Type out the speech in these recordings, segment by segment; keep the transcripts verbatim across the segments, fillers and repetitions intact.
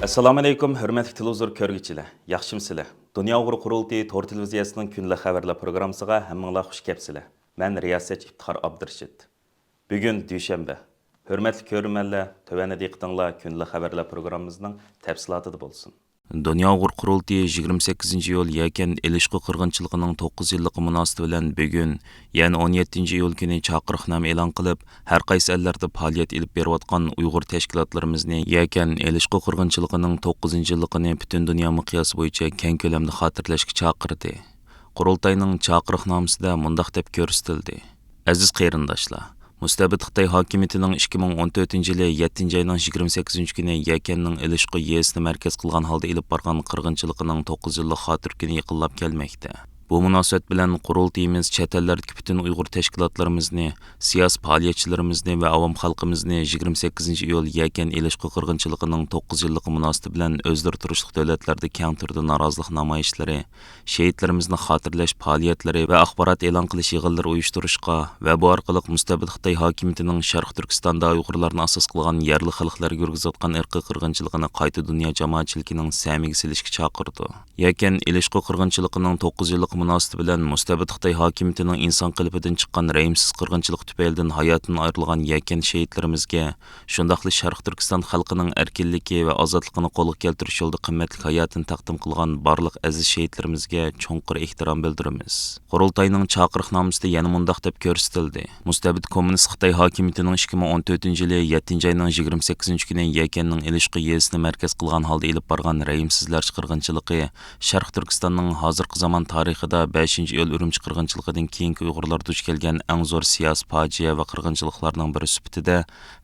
ئەسسالامۇ ئەلەيكۇم، ھۆرمەتلىك تېلېۋىزور كۆرگۈچىلەر، ياخشىمۇسىلەر؟ دۇنيا ئۇيغۇر قۇرۇلتىيى تور تېلېۋىزىيەسىنىڭ كۈنلۈك خەۋەرلەر پروگراممىسىغا ھەممىڭلار خۇش كەپسىلەر. مەن رىياسەتچى ئىپتىخار ئابدۇرېشىت. بۈگۈن دۈشەنبە. ھۆرمەتلىك كۆرۈرمەنلەر، تۆۋەندە دىققىتىڭلار كۈنلۈك خەۋەرلەر پروگراممىمىزنىڭ تەپسىلاتىدا بولسۇن. دۇنيا ئۇيغۇر قۇرۇلتىيى يىگىرمە سەككىزىنچى ئىيۇل يەكەن ئېلىشقۇ قىرغىنچىلىقىنىڭ توققۇز يىللىقى مۇناسىۋىتى بىلەن بۈگۈن، يەنى ئون يەتتىنچى ئىيۇل كۈنى چاقىرىقنامە ئېلان قىلىپ، ھەر قايسى ئەللەردە پائالىيەت ئېلىپ بېرىۋاتقان ئۇيغۇر تەشكىلاتلىرىمىزنى يەكەن ئېلىشقۇ قىرغىنچىلىقىنىڭ توققۇزىنچى يىللىقىنى پۈتۈن دۇنيا مىقياسى بويىچە كەڭ كۆلەمدە خاتىرىلەشكە چاقىردى. قۇرۇلتاينىڭ چاقىرىقنامىسىدە مۇنداق دەپ كۆرسىتىلدى: ئەزىز قېرىنداشلار، مۇستەبىت خىتاي ھاكىمىيىتىنىڭ ئىككى مىڭ ئون تۆتىنچى يىلى يەتتىنچى ئاينىڭ يىگىرمە سەككىزىنچى كۈنى يەكەننىڭ ئېلىشقۇ يېزىسىنى مەركەز قىلغان ھالدا ئېلىپ بارغان قىرغىنچىلىقىنىڭ توققۇز يىللىق خاتىرە كۈنى يېقىنلاپ كەلمەكتە. بۇ مۇناسىۋەت بىلەن قۇرۇلتىيىمىز چەت ئەللەردىكى پۈتۈن ئۇيغۇر تەشكىلاتلىرىمىزنى، سىياسىي پائالىيەتچىلىرىمىزنى ۋە ئاۋام خەلقىمىزنى يىگىرمە سەككىزىنچى ئىيۇل يەكەن ئېلىشقۇ قىرغىنچىلىقىنىڭ توققۇز يىللىقى مۇناسىۋىتى بىلەن ئۆزلىرى تۇرۇشلۇق دۆلەتلەردە كەڭ تۈردە نارازىلىق نامايىشلىرى، شېھىتلىرىمىزنى خاتىرىلەش پائالىيەتلىرى ۋە ئاخبارات ئېلان قىلىش يىغىنلىرى ئۇيۇشتۇرۇشقا ۋە بۇ ئارقىلىق مۇستەبىت خىتاي ھاكىمىيىتىنىڭ شەرقىي تۈركىستاندا ئۇيغۇرلارنى ئاساس قىلغان يەرلىك خەلقلەرگە يۈرگۈزۈۋاتقان ئىرقىي قىرغىنچىلىقىنى قايتا دۇنيا جامائەتچىلىكىنىڭ سەمىگە سېلىشقا چاقىرىدۇ. يەكەن ئېلىشقۇ قىرغىنچىلىقىنىڭ توققۇز يىللىقى مۇناسىۋىتى بىلەن مۇستەبىت خىتاي ھاكىمىيىتىنىڭ ئىنسان قېلىپىدىن چىققان رەھىمسىز قىرغىنچىلىقى تۈپەيلىدىن ھاياتىدىن ئايرىلغان يەكەن شېھىتلىرىمىزگە، شۇنداقلا شەرقىي تۈركىستان خەلقىنىڭ ئەركىنلىكى ۋە ئازادلىقىنى قولغا كەلتۈرۈش يولىدا قىممەتلىك ھاياتىنى تەقدىم قىلغان بارلىق ئەزىز شېھىتلىرىمىزگە چوڭقۇر ئېھتىرام بىلدۈرىمىز. قۇرۇلتاينىڭ چاقىرىقنامىسىدە يەنە مۇنداق دەپ كۆرسىتىلدى: مۇستەبىت كوممۇنىست خىتاي ھاكىمىيىتىنىڭ ئىككى مىڭ ئون تۆتىنچى يىلى يەتتىنچى ئاينىڭ يىگىرمە سەككىزىنچى كۈنى يەكەننىڭ ئېلىشقۇ يېزىسىنى مەركەز قىلغان ھالدا ئېلىپ بارغان رەھىمسىزلەرچە قىرغىنچىلىقى شەرقىي تۈركىستاننىڭ ھازىرقى زامان تارىخىدا بەشىنچى ئىيۇل ئۈرۈمچى قىرغىنچىلىقىدىن كېيىنكى ئۇيغۇرلار دۇچ كەلگەن ئەڭ زور سىياسىي پاجىئە ۋە قىرغىنچىلىقلارنىڭ بىرى سۈپىتىدە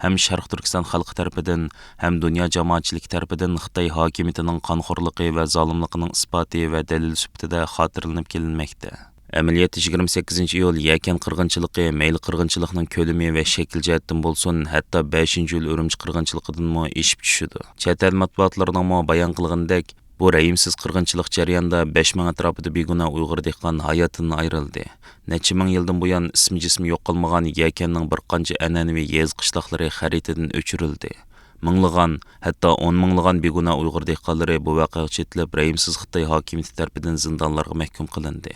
ھەم شەرقىي تۈركىستان خەلقى تەرىپىدىن، ھەم دۇنيا جامائەتچىلىكى تەرىپىدىن خىتاي ھاكىمىيىتىنىڭ قانخورلۇقى ۋە زالىملىقىنىڭ ئىسپاتى ۋە دەلىلى سۈپىتىدە خاتىرىلىنىپ كېلىنمەكتە. ئەمەلىيەتتە، يىگىرمە سەككىزىنچى ئىيۇل يەكەن قىرغىنچىلىقى مەيلى قىرغىنچىلىقنىڭ كۆلىمى ۋە شەكلى جەھەتتىن بولسۇن، ھەتتا بەشىنچى ئىيۇل ئۈرۈمچى قىرغىنچىلىقىدىنمۇ ئېشىپ چۈشىدۇ. چەت ئەل مەتبۇئاتلىرىنىڭمۇ بايان قىلغىنىدەك، بۇ رەھىمسىز قىرغىنچىلىق جەريانىدا بەش مىڭ ئەتراپىدا بىگۇناھ ئۇيغۇر دېھقان ھاياتىدىن ئايرىلدى. نەچچە مىڭ يىلدىن بۇيان ئىسمى جىسمى يوق قالمىغان يەكەننىڭ بىر قانچە ئەنئەنىۋى يېزا قىشلاقلىرى خەرىتىدىن ئۆچۈرۈلدى. مىڭلىغان، ھەتتا ئون مىڭلىغان بىگۇناھ ئۇيغۇر دېھقانلىرى بۇ ۋەقەگە چېتىلىپ، رەھىمسىز خىتاي ھاكىمىيىتى تەرىپىدىن زىندانلارغا مەھكۇم قىلىندى.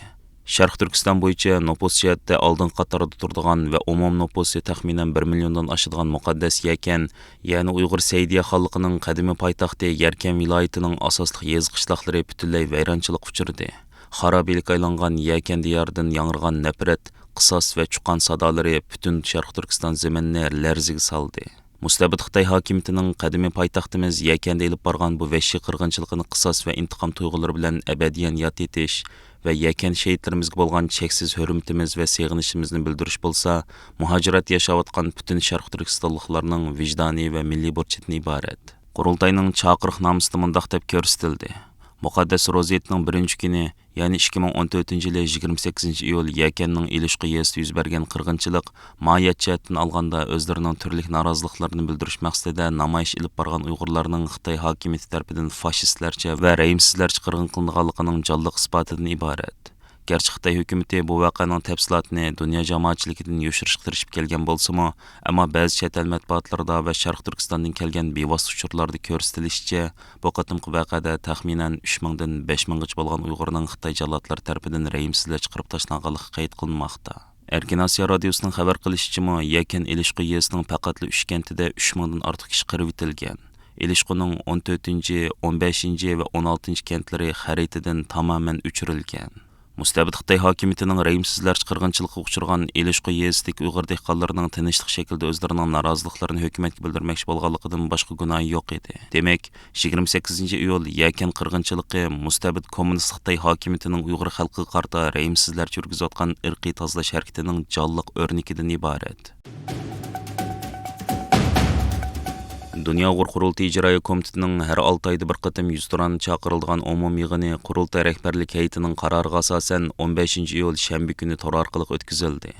شەرقىي تۈركىستان بويىچە نوپۇس جەھەتتە ئالدىنقى قاتاردا تۇرىدىغان ۋە ئومۇمىي نوپۇسى تەخمىنەن بىر مىليوندىن ئاشىدىغان مۇقەددەس يەكەن، يەنى ئۇيغۇر سەئىدىيە خانلىقىنىڭ قەدىمىي پايتەختى يەكەن ۋىلايىتىنىڭ ئاساسلىق يېزا قىشلاقلىرى پۈتۈنلەي ۋەيرانچىلىققا ئۇچرىدى. خارابىلىككە ئايلانغان يەكەن دىيارىدىن ياڭرىغان نەپرەت، قىساس ۋە چۇقان سادالىرى پۈتۈن شەرقىي تۈركىستان زېمىنىنى لەرزىگە سالدى. مۇستەبىت خىتاي ھاكىمىيىتىنىڭ قەدىمىي پايتەختىمىز يەكەندە ئېلىپ بارغان بۇ ۋەھشىي قىرغىنچىلىقىنى قىساس ۋە ئىنتىقام تۇيغۇلىرى بىلەن ئەبەدىيەن ياد ئېتىش ۋە يەكەن شېھىتلىرىمىزگە بولغان چەكسىز ھۆرمىتىمىز ۋە سېغىنىشىمىزنى بىلدۈرۈش بولسا، مۇھاجىرەتتە ياشاۋاتقان پۈتۈن شەرقىي تۈركىستانلىقلارنىڭ ۋىجدانىي ۋە مىللىي بۇرچىدىن ئىبارەت. قۇرۇلتاينىڭ چاقىرىقنامىسىدە مۇنداق دەپ كۆرسىتىلدى: مۇقەددەس روزا ھېيتنىڭ بىرىنچى كۈنى، يەنى ئىككى مىڭ ئون تۆتىنچى يىلى يىگىرمە سەككىزىنچى ئىيۇل يەكەننىڭ ئېلىشقۇ يېزىسىدا يۈز بەرگەن قىرغىنچىلىق، ماھىيەت جەھەتتىن ئالغاندا، ئۆزلىرىنىڭ تۈرلۈك نارازىلىقلىرىنى بىلدۈرۈش مەقسىتىدە نامايىش ئېلىپ بارغان ئۇيغۇرلارنىڭ خىتاي ھاكىمىيىتى تەرىپىدىن فاشىستلارچە ۋە رەھىمسىزلەرچە قىرغىن قىلىنغانلىقىنىڭ جانلىق ئىسپاتىدىن ئىبارەت. گەرچە خىتاي ھۆكۈمىتى بۇ ۋەقەنىڭ تەپسىلاتىنى دۇنيا جامائەتچىلىكىدىن يوشۇرۇشقا تىرىشىپ كەلگەن بولسىمۇ، ئەمما بەزى چەت ئەل مەتبۇئاتلىرىدا ۋە شەرقىي تۈركىستاندىن كەلگەن بىۋاسىتە ئۇچۇرلاردا كۆرسىتىلىشىچە، بۇ قېتىمقى ۋەقەدە تەخمىنەن ئۈچ مىڭدىن بەش مىڭغىچە بولغان ئۇيغۇرنىڭ خىتاي جاللاتلىرى تەرىپىدىن رەھىمسىزلەرچە قىرىپ تاشلانغانلىقى قەيت قىلىنماقتا. ئەركىن ئاسىيا رادىيوسىنىڭ خەۋەر قىلىشىچىمۇ، يەكەن ئېلىشقۇ يېزىسىنىڭ پەقەتلا ئۈچ كەنتىدە ئۈچ مىڭدىن ئارتۇق كىشى قىرىۋېتىلگەن. ئېلىشقۇنىڭ ئون تۆتىنچى، ئون بەشىنچى ۋە ئون ئالتىنچى كەنتلىرى خەرىتىدىن تامامەن ئۆچۈرۈلگەن. مۇستەبىت خىتاي ھاكىمىيىتىنىڭ رەھىمسىزلەرچە قىرغىنچىلىققا ئۇچرىغان ئېلىشقۇ يېزىسىدىكى ئۇيغۇر دېھقانلىرىنىڭ تىنچلىق شەكلىدە ئۆزلىرىنىڭ نارازىلىقلىرىنى ھۆكۈمەتكە بىلدۈرمەكچى بولغانلىقىدىن باشقا گۇناھى يوق ئىدى. دېمەك، يىگىرمە سەككىزىنچى ئىيۇل يەكەن قىرغىنچىلىقى مۇستەبىت كوممۇنىست خىتاي ھاكىمىيىتىنىڭ ئۇيغۇر خەلقىگە قارىتا رەھىمسىزلەرچە يۈرگۈزۈۋاتقان ئىرقىي تازىلاش ھەرىكىتىنىڭ جانلىق ئۆرنىكىدىن ئىبارەت. دۇنيا ئۇيغۇر قۇرۇلتىيى ئىجرائىيە كومىتېتىنىڭ ھەر ئالتە ئايدا بىر قېتىم يۈزتۇرانە چاقىرىلىدىغان ئومۇمىي يىغىنى قۇرۇلتاي رەھبەرلىك ھەيئىتىنىڭ قارارىغا ئاساسەن، ئون بەشىنچى ئىيۇل شەنبە كۈنى تور ئارقىلىق ئۆتكۈزۈلدى.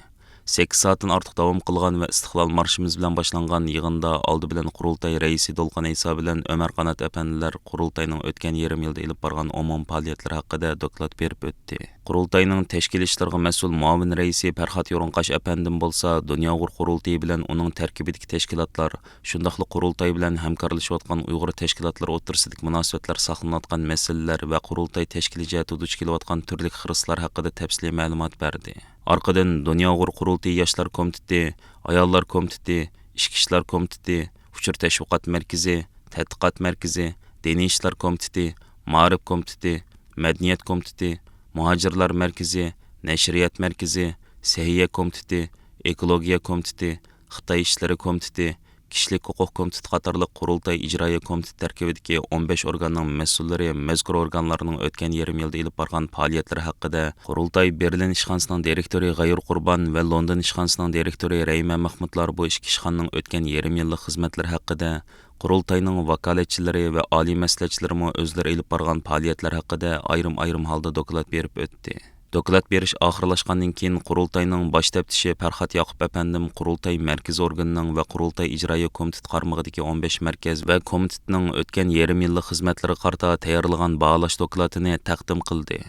سەككىز سائەتتىن ئارتۇق داۋام قىلغان ۋە ئىستىقلال مارشىمىز بىلەن باشلانغان يىغىندا ئالدى بىلەن قۇرۇلتاي رەئىسى دولقۇن ئەيسا بىلەن ئۆمەر قانات ئەپەندىلەر قۇرۇلتاينىڭ ئۆتكەن يېرىم يىلدا ئېلىپ بارغان ئومۇمىي پائالىيەتلىرى ھەققىدە دوكلات بېرىپ ئۆتتى. قۇرۇلتاينىڭ تەشكىلىي ئىشلارغا مەسئۇل مۇئاۋىن رەئىسى پەرھات يورۇنقاش ئەپەندىم بولسا دۇنيا ئۇيغۇر قۇرۇلتىيى بىلەن ئۇنىڭ تەركىبىدىكى تەشكىلاتلار، شۇنداقلا قۇرۇلتاي بىلەن ھەمكارلىشىۋاتقان ئۇيغۇر تەشكىلاتلىرى ئوتتۇرىسىدىكى مۇناسىۋەتلەر ساقلىنىۋاتقان مەسىلىلەر ۋە قۇرۇلتاي تەشكىلىي جەھەتتە دۇچ كېلىۋاتقان تۈرلۈك خىرىسلار ھەققىدە تەپسىلىي مەلۇمات بەردى. ئارقىدىن دۇنيا ئۇيغۇر قۇرۇلتىيى ياشلار كومىتېتى، ئاياللار كومىتېتى، ئىچكى ئىشلار كومىتېتى، ئۇچۇر تەشۋىقات مەركىزى، تەتقىقات مەركىزى، دىنىي ئىشلار كومىتېتى، مائارىپ كومىتېتى، مەدەنىيەت كومىتېتى، مۇھاجىرلار مەركىزى، نەشرىيات مەركىزى، سەھىيە كومىتېتى، ئېكولوگىيە كومىتېتى، خىتاي ئىشلىرى كومىتېتى، كىشىلىك ھوقۇق كومىتېتى قاتارلىق قۇرۇلتاي ئىجرائىيە كومىتېتى تەركىبىدىكى ئون بەش ئورگاننىڭ مەسئۇللىرى مەزكۇر ئورگانلارنىڭ ئۆتكەن يېرىم يىلدا ئېلىپ بارغان پائالىيەتلىرى ھەققىدە قۇرۇلتاي بېرلىن ئىشخانىسىنىڭ دىرېكتورى غەيۇر قۇربان ۋە لوندون ئىشخانىسىنىڭ دىرېكتورى رەھىمە مەخمۇتلار بۇ ئىككى ئىشخانىنىڭ ئۆتكەن يېرىم يىللىق خىزمەتلىرى ھەققىدە، قۇرۇلتاينىڭ ۋاكالەتچىلىرى ۋە ئالىي مەسلىھەتچىلىرىمۇ ئۆزلىرى ئېلىپ بارغان پائالىيەتلەر ھەققىدە ئايرىم-ئايرىم ھالدا دوكلات بېرىپ ئۆتتى. دوكلات بېرىش ئاخىرلاشقاندىن كېيىن، قۇرۇلتاينىڭ باش تەپتىشى پەرھات ياقۇپ ئەپەندىم قۇرۇلتاي مەركىزىي ئورگىنىنىڭ ۋە قۇرۇلتاي ئىجرائىيە كومىتېتى قارمىقىدىكى ئون بەش مەركەز ۋە كومىتېتنىڭ ئۆتكەن يېرىم يىللىق خىزمەتلىرىگە قارىتا تەييارلىغان باھالاش دوكلاتىنى تەقدىم قىلدى.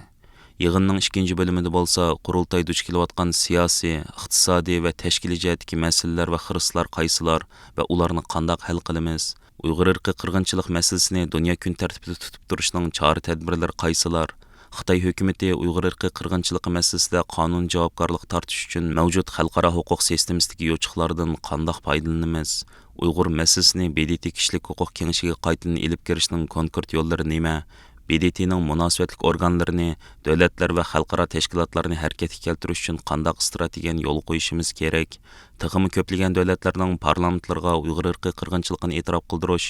يىغىننىڭ ئىككىنچى بۆلۈمىدە بولسا، قۇرۇلتاي دۇچ كېلىۋاتقان سىياسىي، ئىقتىسادىي ۋە تەشكىلىي جەھەتتىكى مەسىلىلەر ۋە خىرىسلار قايسىلار ۋە ئۇلارنى قانداق ھەل قىلىمىز؟ ئۇيغۇر ئىرقىي قىرغىنچىلىق مەسىلىسىنى دۇنيا كۈن تەرتىپىدە تۇتۇپ تۇرۇشنىڭ چارە-تەدبىرلىرى قايسىلار؟ خىتاي ھۆكۈمىتى ئۇيغۇر ئىرقىي قىرغىنچىلىقى مەسىلىسىدە قانۇن جاۋابكارلىققا تارتىش ئۈچۈن مەۋجۇت خەلقئارا ھوقۇق سىستېمىسىدىكى يوچۇقلاردىن قانداق پايدىلىنىمىز؟ ئۇيغۇر مەسىلىسىنى ب د ت كىشىلىك ھوقۇق كېڭىشىگە قايتىدىن ئېلىپ كىرىشنىڭ كونكرېت يوللىرى نېمە؟ ب د ت نىڭ مۇناسىۋەتلىك ئورگانلىرىنى، دۆلەتلەر ۋە خەلقئارا تەشكىلاتلارنى ھەرىكەتكە كەلتۈرۈش ئۈچۈن قانداق ئىستراتېگىيەنى يولغا قويۇشىمىز كېرەك؟ تېخىمۇ كۆپلىگەن دۆلەتلەرنىڭ پارلامېنتلىرىغا ئۇيغۇر ئىرقىي قىرغىنچىلىقىنى ئېتىراپ قىلدۇرۇش،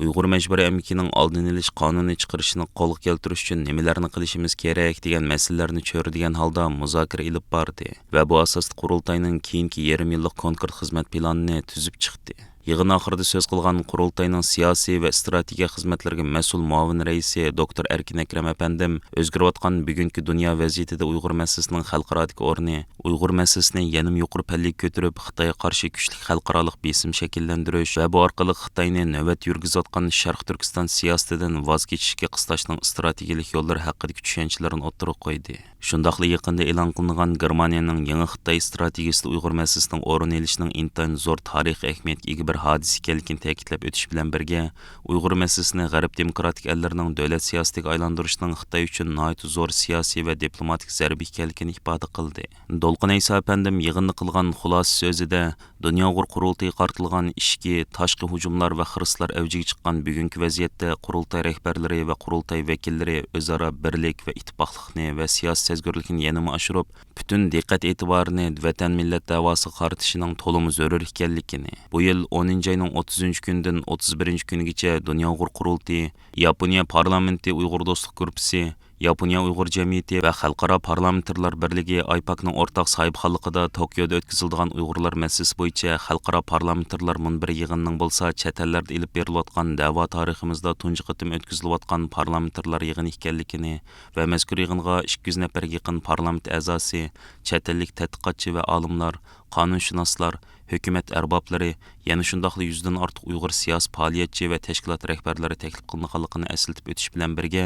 ئۇيغۇر مەجبۇرىي ئەمگىكىنىڭ ئالدىنى ئېلىش قانۇنى چىقىرىشنى قولغا كەلتۈرۈش ئۈچۈن نېمىلەرنى قىلىشىمىز كېرەك دېگەن مەسىلىلەرنى چۆرىدىگەن ھالدا مۇزاكىرە ئېلىپ باردى ۋە بۇ ئاساستا قۇرۇلتاينىڭ كېيىنكى يېرىم يىللىق كونكرېت خىزمەت پىلانىنى تۈزۈپ چىقتى. يىغىن ئاخىرىدا سۆز قىلغان قۇرۇلتاينىڭ سىياسىي ۋە ئىستراتېگىيە خىزمەتلىرىگە مەسئۇل مۇئاۋىن رەئىسى دوكتور ئەركىن ئەكرەم ئەپەندىم ئۆزگىرىۋاتقان بۈگۈنكى دۇنيا ۋەزىيىتىدە ئۇيغۇر مەسىلىسىنىڭ خەلقئارادىكى ئورنى، ئۇيغۇر مەسىلىسىنى يەنىمۇ يۇقىرى پەللىگە كۆتۈرۈپ، خىتايغا قارشى كۈچلۈك خەلقئارالىق بېسىم شەكىللەندۈرۈش ۋە بۇ ئارقىلىق خىتاينى نۆۋەت يۈرگۈزۈۋاتقان شەرقىي تۈركىستان سىياسىتىدىن ۋاز كېچىشكە قىستاشنىڭ ئىستراتېگىيەلىك يوللىرى ھەققىدىكى چۈشەنچىلىرىنى ئوتتۇرىغا قويدى. شۇنداقلا يېقىندا ئېلان قىلىنغان گېرمانىيەنىڭ يېڭى خىتاي ئىستراتېگىيىسىدە ئۇيغۇر مەسىلىسىنىڭ ئورۇن ئېلىشىنىڭ ئىنتايىن زور تارىخىي ئەھمىيەتكە ئىگە بىر ھادىسە ئىكەنلىكىنى تەكىتلەپ ئۆتۈش بىلەن بىرگە، ئۇيغۇر مەسىلىسىنى غەرب دېموكراتىك ئەللىرىنىڭ دۆلەت سىياسىتىگە ئايلاندۇرۇشنىڭ خىتاي ئۈچۈن ناھايىتى زور سىياسىي ۋە دىپلوماتىك زەربە ئىكەنلىكىنى ئىپادە قىلدى. دولقۇن ئەيسا ئەپەندىم يىغىندا قىلغان خۇلاسە سۆزىدە، دۇنيا ئۇيغۇر قۇرۇلتىيىغا قارىتىلغان ئىچكى، تاشقى ھۇجۇملار ۋە خىرىسلار ئەۋجىگە چىققان بۈگۈنكى ۋەزىيەتتە قۇرۇلتاي رەھبەرلىرى ۋە قۇرۇلتاي ۋەكىللىرى ئۆزئارا بىرلىك ۋە ئىتتىپاقلىقنى ۋە سىياسىي سەزگۈرلۈكنى يەنىمۇ ئاشۇرۇپ، پۈتۈن دىققەت ئېتىبارىنى ۋەتەن مىللەت دەۋاسىغا قارىتىشىنىڭ تولىمۇ زۆرۈر ئىكەنلىكىنى، بۇ يىل ئونىنچى ئاينىڭ ئوتتۇزىنچى كۈنىدىن ئوتتۇز بىرىنچى كۈنىگىچە دۇنيا ئۇيغۇر قۇرۇلتىيى، ياپونىيە پارلامېنتى ئۇيغۇر دوستلۇق گۇرۇپپىسى، ياپونىيە ئۇيغۇر جەمئىيىتى ۋە خەلقئارا پارلامېنتارلار بىرلىكى ئايپاكنىڭ ئورتاق ساھىبخانلىقىدا توكيودا ئۆتكۈزۈلىدىغان ئۇيغۇرلار مەسىلىسى بويىچە خەلقئارا پارلامېنتارلار مۇنبىرى يىغىنىنىڭ بولسا چەت ئەللەردە ئېلىپ بېرىلىۋاتقان دەۋا تارىخىمىزدا تۇنجى قېتىم ئۆتكۈزۈلۈۋاتقان پارلامېنتارلار يىغىنى ئىكەنلىكىنى ۋە مەزكۇر يىغىنغا ئىككى يۈز نەپەرگە يېقىن پارلامېنت ئەزاسى، چەت ئەللىك تەتقىقاتچى ۋە ئالىملار، قانۇنشۇناسلار، ھۆكۈمەت ئەربابلىرى، يەنە شۇنداقلا يۈزدىن ئارتۇق ئۇيغۇر سىياسىي پائالىيەتچى ۋە تەشكىلات رەھبەرلىرى تەكلىپ قىلىنغانلىقىنى ئەسلىتىپ ئۆتۈش بىلەن بىرگە،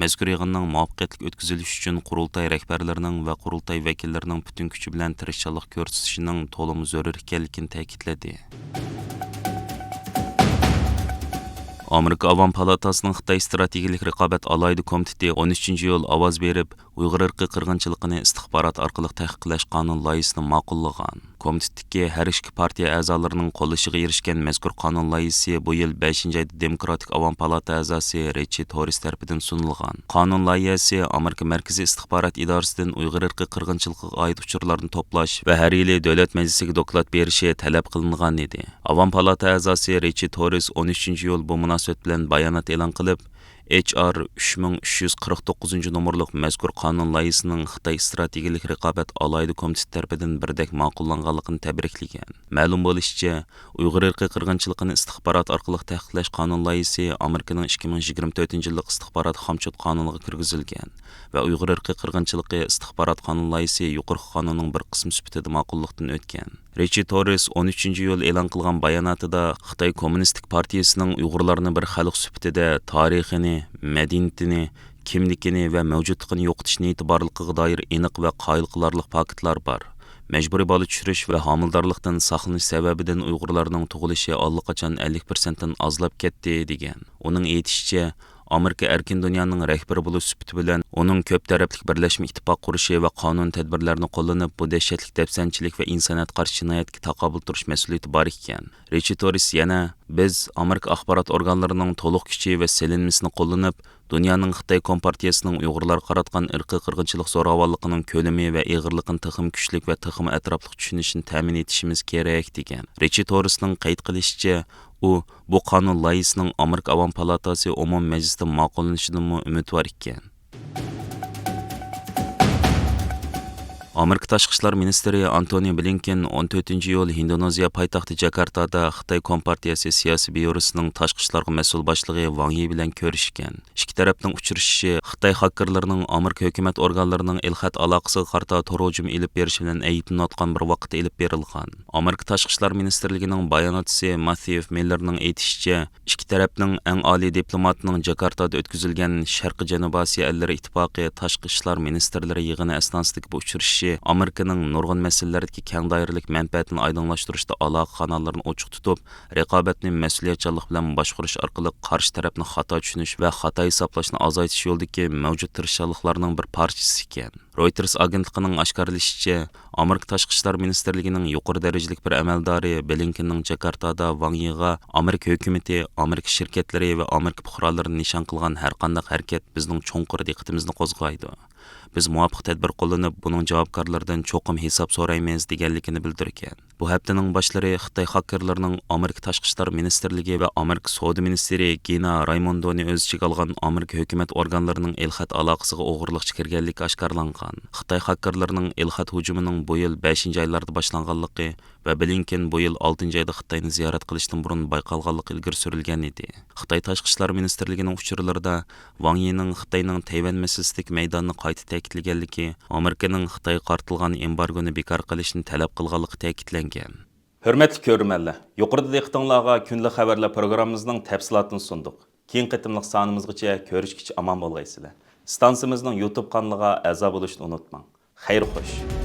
مەزكۇر يىغىننىڭ مۇۋەپپەقىيەتلىك ئۆتكۈزۈلۈشى ئۈچۈن قۇرۇلتاي رەھبەرلىرىنىڭ ۋە قۇرۇلتاي ۋەكىللىرىنىڭ پۈتۈن كۈچى بىلەن تىرىشچانلىق كۆرسىتىشىنىڭ تولىمۇ زۆرۈر ئىكەنلىكىنى تەكىتلىدى. ئامېرىكا ئاۋام پالاتاسىنىڭ خىتاي ئىستراتېگىيەلىك رىقابەت ئالاھىدە كومىتېتى ئون ئۈچىنچى ئىيۇل ئاۋاز بېرىپ، ئۇيغۇر ئىرقىي قىرغىنچىلىقىنى ئىستىخبارات ئارقىلىق تەھقىقلەش قانۇن لايىھىسىنى ماقۇللىغان. كومىتېتتىكى ھەر ئىككى پارتىيە ئەزالىرىنىڭ قوللىشىغا ئېرىشكەن مەزكۇر قانۇن لايىھىسى بۇ يىل بەشىنچى ئايدا دېموكراتىك ئاۋام پالاتا ئەزاسى رىچى توررېس تەرىپىدىن سۇنۇلغان. قانۇن لايىھىسى ئامېرىكا مەركىزىي ئىستىخبارات ئىدارىسىدىن ئۇيغۇر ئىرقىي قىرغىنچىلىقىغا ئائىت ئۇچۇرلارنى توپلاش ۋە ھەر يىلى دۆلەت مەجلىسىگە دوكلات بېرىشى تەلەپ قىلىنغان ئىدى. ئاۋام پالاتا ئەزاسى رىچى توررېس ئون ئۈچىنچى ئىيۇل بۇ مۇناسىۋەت بىلەن بايانات ئېلان قىلىپ، ئېچ ئار ئۈچ مىڭ ئۈچ يۈز قىرىق توققۇزىنچى نومۇرلۇق مەزكۇر قانۇن لايىھىسىنىڭ خىتاي ئىستراتېگىيەلىك رىقابەت ئالاھىدە كومىتېتى تەرىپىدىن بىردەك ماقۇللانغانلىقىنى تەبرىكلىگەن. مەلۇم بولۇشىچە، ئۇيغۇر ئىرقىي قىرغىنچىلىقىنى ئىستىخبارات ئارقىلىق تەھقىقلەش قانۇن لايىھىسى ئامېرىكىنىڭ ئىككى مىڭ يىگىرمە تۆتىنچى يىللىق ئىستىخبارات خامچوت قانۇنىغا كىرگۈزۈلگەن ۋە ئۇيغۇر ئىرقىي قىرغىنچىلىقى ئىستىخبارات قانۇن لايىھىسى يۇقىرىقى قانۇننىڭ بىر قىسمى سۈپىتىدە ماقۇللۇقتىن ئۆتكەن. رىچى توررېس ئون ئۈچىنچى ئىيۇل ئېلان قىلغان باياناتىدا خىتاي كوممۇنىستىك پارتىيىسىنىڭ ئۇيغۇرلارنى بىر خەلق سۈپىتىدە تارىخىنى، مەدەنىيىتىنى، كىملىكىنى ۋە مەۋجۇتلۇقىنى يوقىتىش نىيىتى بارلىقىغا دائىر ئېنىق ۋە قايىل قىلارلىق پاكىتلار بار. مەجبۇرىي بالا چۈشۈرۈش ۋە ھامىلىدارلىقتىن ساقلىنىش سەۋەبىدىن ئۇيغۇرلارنىڭ تۇغۇلۇشى ئاللىقاچان ئەللىك پىرسەنتتىن ئازلاپ كەتتى، دېگەن. ئۇنىڭ ئېيتىشىچە، ئامېرىكا ئەركىن دۇنيانىڭ رەھبىرى بولۇش سۈپىتى بىلەن ئۇنىڭ كۆپ تەرەپلىك بىرلەشمە ئىتتىپاق قۇرۇشى ۋە قانۇن تەدبىرلەرنى قوللىنىپ، بۇ دەھشەتلىك دەپسەندىچىلىك ۋە ئىنسانىيەتكە قارشى جىنايەتكە تاقابىل تۇرۇش مەسئۇلىيىتى بار ئىكەن. رىچارد ھورس يەنە، بىز ئامېرىكا ئاخبارات ئورگانلىرىنىڭ تولۇق كۈچى ۋە سېلىنمىسىنى قوللىنىپ، دۇنيانىڭ خىتاي كومپارتىيىسىنىڭ ئۇيغۇرلارغا قاراتقان ئىرقىي قىرغىنچىلىق زوراۋانلىقىنىڭ كۆلىمى ۋە ئېغىرلىقىنى تېخىمۇ كۈچلۈك ۋە تېخىمۇ ئەتراپلىق چۈشىنىشىنى تەمىن ئېتىشىمىز كېرەك، دېگەن. رىچارد ھورسنىڭ قەيت قىلىشىچە، ئۇ بۇ قانۇن لايىھىسىنىڭ ئامېرىكا ئاۋام پالاتاسى ئومۇمىي مەجلىسىدە ماقۇللىنىشىدىنمۇ ئۈمىدۋار ئىكەن. ئامېرىكا تاشقى ئىشلار مىنىستىرى ئانتونى بلىنكېن ئون تۆتىنچى ئىيۇل ھىندونېزىيە پايتەختى جاكارتادا خىتاي كومپارتىيەسى سىياسىي بيۇروسىنىڭ تاشقى ئىشلارغا مەسئۇل باشلىقى ۋاڭ يى بىلەن كۆرۈشكەن. ئىككى تەرەپنىڭ ئۇچرىشىشى خىتاي خاككېرلىرىنىڭ ئامېرىكا ھۆكۈمەت ئورگانلىرىنىڭ ئېلخەت ئالاقىسىغا قارىتا تور ھۇجۇمى ئېلىپ بېرىشى بىلەن ئەيىبلىنىۋاتقان بىر ۋاقىتتا ئېلىپ بېرىلغان. ئامېرىكا تاشقى ئىشلار مىنىستىرلىكىنىڭ باياناتچىسى ماتيۇ مىللېرنىڭ ئېيتىشىچە، ئىككى تەرەپنىڭ ئەڭ ئالىي دىپلوماتىنىڭ جاكارتادا ئۆتكۈزۈلگەن شەرقىي جەنۇب ئاسىيا ئەللىرى ئىتتىپاقى تاشقى ئىشلار مىنىستىرلىرى يىغىنى ئەسناسىدىكى بۇ ئۇچرىشىشى ئامېرىكىنىڭ نۇرغۇن مەسىلىلەردىكى كەڭ دائىرىلىك مەنپەئەتىنى ئايدىڭلاشتۇرۇشتا ئالاقە قاناللىرىنى ئوچۇق تۇتۇپ، رىقابەتنى مەسئۇلىيەتچانلىق بىلەن باشقۇرۇش ئارقىلىق قارشى تەرەپنى خاتا چۈشىنىش ۋە خاتا ھېسابلاشنى ئازايتىش يولىدىكى مەۋجۇت تىرىشچانلىقلارنىڭ بىر پارچىسى ئىكەن. رويتېرس ئاگېنتلىقىنىڭ ئاشكارىلىشىچە، ئامېرىكا تاشقى ئىشلار مىنىستىرلىكىنىڭ يۇقىرى دەرىجىلىك بىر ئەمەلدارى بلىنكېننىڭ جاكارتادا ۋاڭ يىغا ئامېرىكا ھۆكۈمىتى، ئامېرىكا شىركەتلىرى ۋە ئامېرىكا پۇقرالىرىنى نىشان قىلغان ھەرقانداق ھەرىكەت بىزنىڭ چوڭقۇر دىققىتىمىزنى قوزغايدۇ. بىز مۇۋاپىق تەدبىر قوللىنىپ، بۇنىڭ جاۋابكارلىرىدىن چوقۇم ھېساب سورايمىز، دېگەنلىكىنى بىلدۈرگەن. بۇ ھەپتىنىڭ باشلىرى خىتاي خاككېرلىرىنىڭ ئامېرىكا تاشقى ئىشلار مىنىستىرلىكى ۋە ئامېرىكا سودا مىنىستىرى گىنا رايموندونى ئۆز ئىچىگە ئالغان ئامېرىكا ھۆكۈمەت ئورگانلىرىنىڭ ئېلخەت ئالاقىسىغا ئوغرىلىقچە كىرگەنلىكى ئاشكارىلانغان. خىتاي خاككېرلىرىنىڭ ئېلخەت ھۇجۇمىنىڭ بۇ يىل بەشىنچى ئايلاردا باشلانغانلىقى ۋە بلىنكېن بۇ يىل ئالتىنچى ئايدا خىتاينى زىيارەت قىلىشتىن بۇرۇن بايقالغانلىقى ئىلگىرى سۈرۈلگەن ئىدى. خىتاي تاشقى ئىشلار مىنىستىرلىكىنىڭ ئۇچۇرلىرىدا ۋاڭ يىنىڭ خىتاينىڭ تەيۋەن مەسىلىسىدىكى مەيدانىنى قايتا تەكىتلىگەنلىكى، ئامېرىكىنىڭ خىتايغا قارىتىلغان ئېمبارگونى بىكار قىلىشنى تەلەپ قىلغانلىقى تەكىتلەنگەن. ھۆرمەتلىك كۆرۈرمەنلەر، يۇقىرىدا دىققىتىڭلارغا كۈندىلىك خەۋەرلەر پروگراممىمىزنىڭ تەپسىلاتىنى سۇندۇق. كېيىنكى قېتىملىق سانىمىزغىچە كۆرۈشكىچە ئامان بولغايسىلەر. ئىستانسىمىزنىڭ يۇتۇب قانىلىغا ئەزا بولۇشنى ئۇنتۇماڭ. خەير خوش.